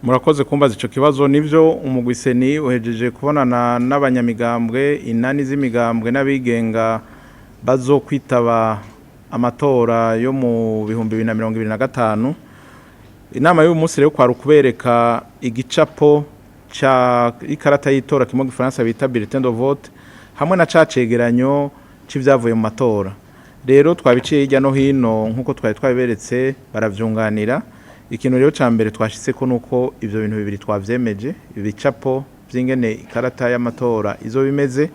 Murakoze kumbaza ico kibazo. Nivyo, umugwi CENI uhejeje kubonana n'abanyamigambwe, inani z'imigambwe n'abigenga bazokwitaba amatora yo mu 2025. Inama y'uyu munsi rero kwari ukubereka igicapo ca ikarata y'itora, kimwe gifaransa bita bulletin de vote, hamwe na ca cegeranyo c'ivyavuye mu matora. Rero twabiciye hirya no hino nk'uko twari twabiberetse, baravyunganira. Ikintu rero ca mbere twashitseko nuko ivyo bintu bibiri twavyemeje: ibicapo vy'ingene ikarata y'amatora izo bimeze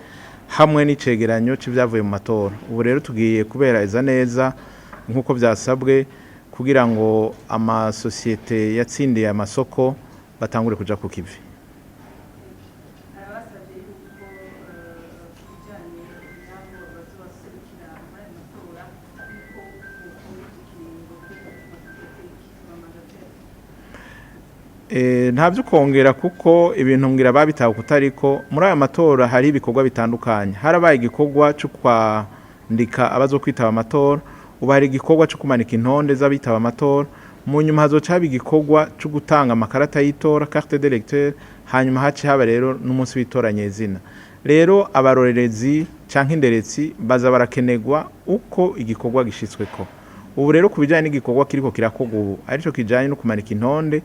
hamwe n'icegeranyo c'ivyavuye mu matora. Ubu rero tugiye kubereza neza nk'uko vyasabwe kugira ngo amasosiyete yatsindiye amasoko batangure kuja ku kivi. Arabasabye yuko ku bijyanye n'abo bazobaserukira muri ayo matora, yuko bokomeza ikiringo ku mandataires. Nta byo kongera, kuko ibintu ngira babitawe kutariko. Muri aya matora hari ibikorwa bitandukanye. Harabaye igikorwa cyo kwandika abazokwitaba amatora, ubu hari igikorwa cyo kumanika intonde z'abitaba amatora, mu nyuma hazoca haba igikorwa cyo gutanga amakarata y'itora, carte d'électeur, hanyuma hace haba rero n'umunsi w'itora nyezina. Rero abarorerezi canke inderetsi baza barakenerwa uko igikorwa gishitsweko. Ubu rero ku bijanye n'igikorwa kiriko kirakorwa ubu, arico kijanye no kumanika intonde,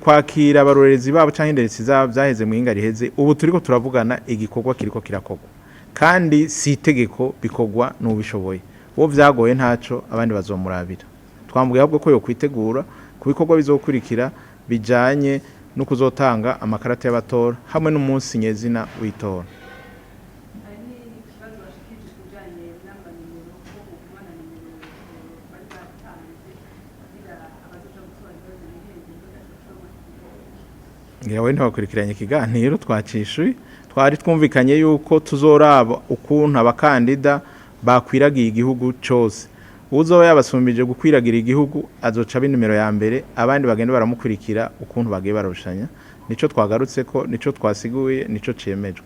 kwakira abarorerezi babo canke inderetsi zabo, vyaheze mu hinga riheze. Ubu turiko turavugana igikorwa kiriko kirakorwa, kandi si itegeko, bikorwa n'ubishoboye. Uwo vyagoye ntaco, abandi bazomurabira. Twambwiye ahubwo ko yokwitegura ku bikorwa bizokurikira bijanye no kuzotanga amakarata y'abatora hamwe n'umunsi nyezina w'itora. Hari n'ikibazo bashikirije ku bijyanye n'amanimero, ko bogumana nimero bari batanze kugira abazoja gutora ibibazo bihenze ntibashobora. Ngira we ntiwakurikiranye ikiganiro twacishuye. Twari twumvikanye yuko tuzoraba ukuntu abakandida bakwiragiye igihugu cose. Uzoba yabasumbije gukwiragira igihugu azoca aba inimero ya mbere, abandi bagenda baramukurikira ukuntu bagiye barushanya. Nico twagarutse ko, nico twasiguye, nico cemejwe.